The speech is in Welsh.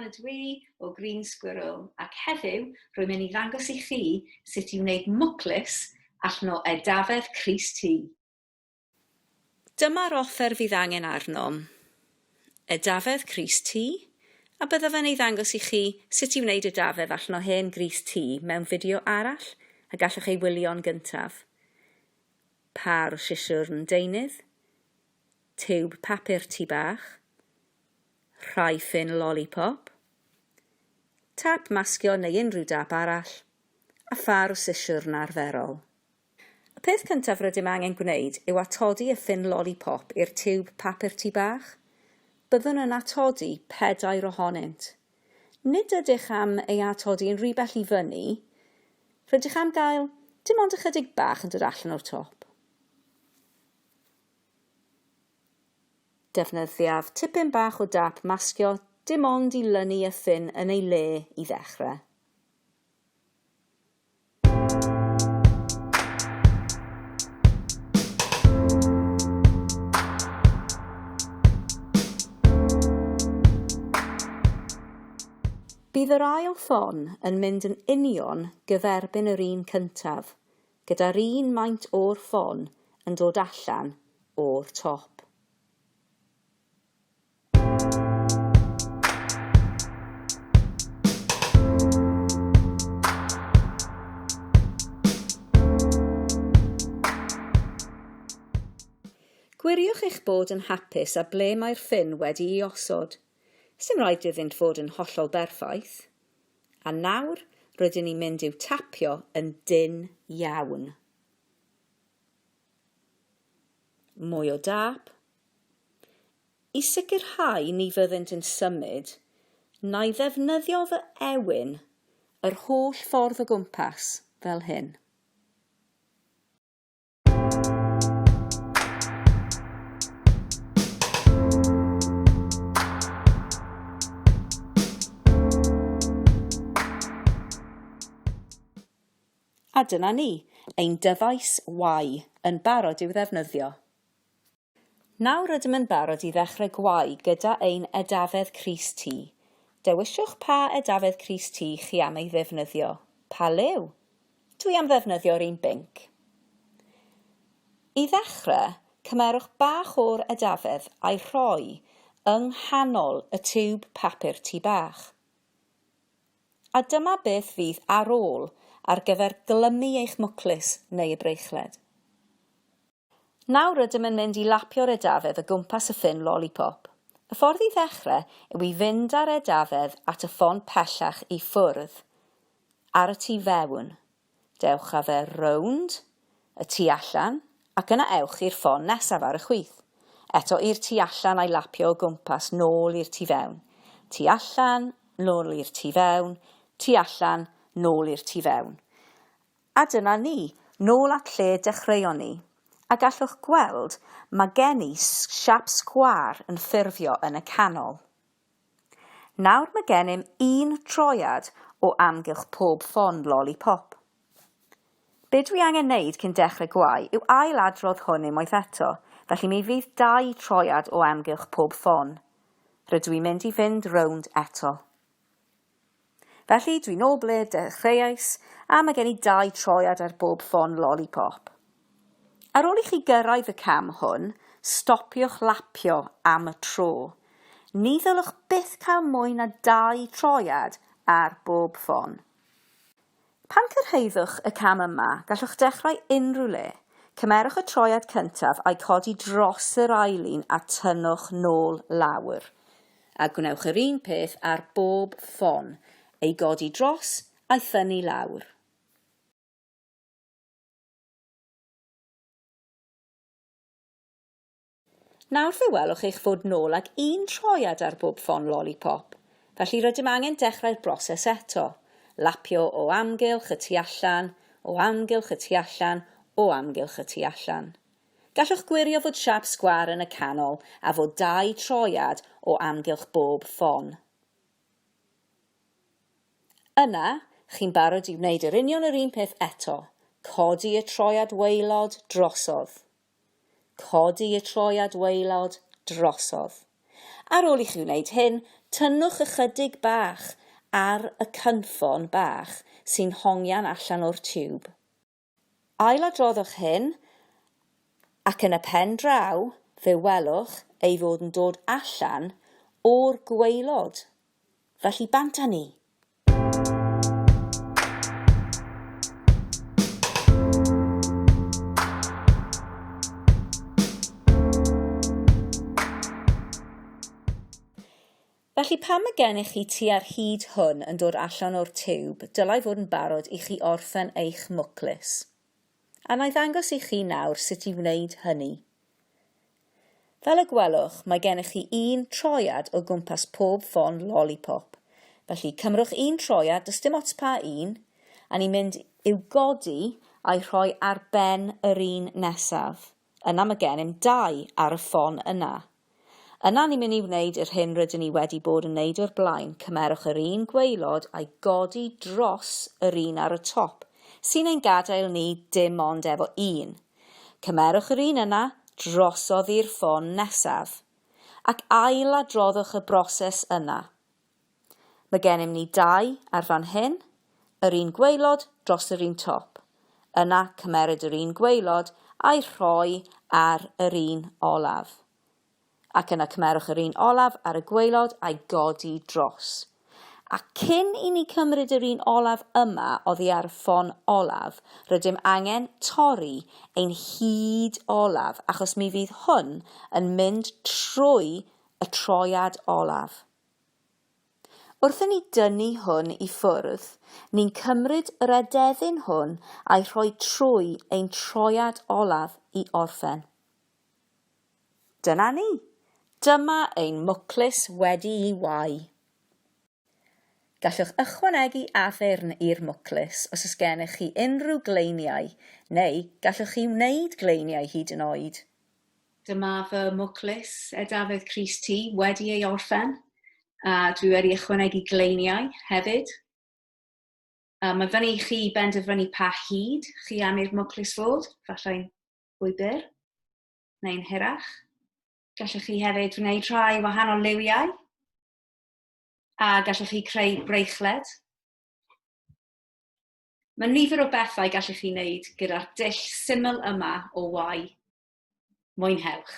ydw i o Green Squirrel ac heddiw rwy'n mynd i ddangos i chi sut i wneud mwclis allan o edafedd crys T. Dyma'r offer fydd angen arnom. Edafedd crys T, a byddaf yn ei ddangos i chi sut i wneud edafedd allan o hen grys T mewn fideo arall y gallwch ei wylio'n gyntaf. Pâr o sisiwrn deunydd, tiwb papur tŷ bach, rhai ffyn lolipop, tap masgio neu unrhyw dap arall, a phâr o sisiwrn arferol. Y peth cyntaf rydym angen gwneud yw atodi y ffyn lolipop i'r tiwb papur tŷ bach. Byddwn yn atodi pedair ohonynt. Nid ydych am ei atodi yn rhy bell i fyny, rydych am gael dim ond ychydig bach yn dod allan o'r top. Defnyddiaf tipyn bach o dâp masgio dim ond i lynu y ffyn yn ei le i ddechrau. Bydd yr ail ffon yn mynd yn union gyferbyn yr un cyntaf, gyda'r un maint o'r ffon yn dod allan o'r top. Gwiriwch eich bod yn hapus â ble mae'r ffyn wedi'i osod. Sdim rhaid iddynt fod yn hollol berffaith. A nawr rydyn ni'n mynd i'w tapio yn dynn iawn. Mwy o dâp. I sicrhau ni fyddent yn symud, na i ddefnyddio fy ewin yr holl ffordd o gwmpas fel hyn. A dyna ni, ein dyfais Y yn barod i'w ddefnyddio. Nawr rydym yn barod i ddechrau gwau gyda ein edafedd crys T. Dewiswch pa edafedd crys T chi am ei ddefnyddio. Pa liw? Dwi am ddefnyddio'r un binc. I ddechrau, cymerwch bach o'r edafedd a'i rhoi yng nghanol y tiwb papur tŷ bach. A dyma beth fydd ar ôl ar gyfer glymu eich mwclis neu y breichled. Nawr rydym yn mynd i lapio'r edafedd o gwmpas y ffyn lolipop. Y ffordd i ddechrau yw i fynd â'r edafedd at y ffon pellach i ffwrdd, ar y tu fewn. Dewch â fe rownd y tu allan ac yna ewch i'r ffon nesaf ar y chwith. Eto i'r tu allan a'i lapio o gwmpas nôl i'r tu fewn. Tu allan, nôl i'r tu fewn, tu allan, nôl i'r tu fewn. A dyna ni, nôl at lle dechreuon ni. A gallwch gweld, mae gen i siap sgwâr yn ffurfio yn y canol. Nawr mae gennym un troiad o amgylch pob ffon lolipop. Be dwi angen neud cyn dechrau gwau yw ail adrodd hwn unwaith eto, felly mi fydd dau troiad o amgylch pob ffon. Rydw i'n mynd i fynd rownd eto. Felly, dwi nôl ble dechreuais, a mae gen i dau troiad ar bob ffon lolipop. Ar ôl i chi gyrraedd y cam hwn, stopiwch lapio am y tro. Ni ddylwch byth cael mwy na dau troiad ar bob ffon. Pan cyrhaeddwch y cam yma, gallwch dechrau unrhyw le. Cymerwch y troiad cyntaf a'i codi dros yr ail un a tynnwch nôl lawr. A gwnewch yr un peth ar bob ffon, ei godi dros a'i thynnu lawr. Nawr fe welwch eich fod nôl ag un troiad ar bob ffon lolipop, felly rydym angen dechrau'r broses eto, lapio o amgylch y tu allan, o amgylch y tu allan, o amgylch y tu allan. Gallwch gwirio fod siâp sgwâr yn y canol a fod dau troiad o amgylch bob ffon. Yna, chi'n barod i wneud yr union yr un peth eto, codi y troiad waelod drosodd. Codi y troiad waelod drosodd. Ar ôl i chi wneud hyn, Tynnwch ychydig bach ar y cynffon bach sy'n hongian allan o'r tiwb. Ailadroddwch hyn ac yn y pen draw fe welwch ei fod yn dod allan o'r gwaelod. Felly bant â ni! Felly pan mae gennych chi tua'r hyd hwn yn dod allan o'r tiwb, dylai fod yn barod i chi orffen eich mwclis. A na i ddangos i chi nawr sut i wneud hynny. Fel y gwelwch, mae gennych chi un troiad o gwmpas pob ffon lollipop. Felly, cymrwch un troiad, does dim ots pa un, a ni'n mynd i'w godi a'i rhoi ar ben yr un nesaf. Yna mae gennym dau ar y ffon yna. Yna ni'n mynd i wneud yr hyn rydyn ni wedi bod yn wneud o'r blaen, cymerwch yr un gwaelod a'i godi dros yr un ar y top, sy'n ein gadael ni dim ond efo un. Cymerwch yr un yna drosodd i'r ffon nesaf. Ac ailadroddwch y broses yna. Mae gennym ni dau ar fan hyn, yr un gwaelod dros yr un top. Yna cymeryd yr un gwaelod a'i rhoi ar yr un olaf. Ac yna cymerwch yr un olaf ar y gwaelod a'i godi dros. A cyn i ni cymryd yr un olaf yma oddi ar y ffon olaf, rydym angen torri ein hyd olaf achos mi fydd hwn yn mynd trwy y troiad olaf. Wrth i ni dynnu hwn i ffwrdd, ni'n cymryd yr edefyn hwn a'i rhoi trwy ein troiad olaf i orffen. Dyna ni! Dyma ein mwclis wedi'i wau. Gallwch ychwanegu addurn i'r mwclis os oes gennych chi unrhyw gleiniau, neu gallwch chi wneud gleiniau hyd yn oed. Dyma fy mwclis edafedd crys T wedi ei orffen, a dwi wedi ychwanegu gleiniau hefyd. A mae fyny i chi benderfynu pa hyd chi am i'r mwclis fod, falle'n fwy byr neu'n hirach. Gallwch chi hefyd wneud rhai wahanol liwiau, a gallwch chi creu breichled. Mae nifer o bethau gallwch chi wneud gyda'r dull syml yma o wau. Mwynhewch!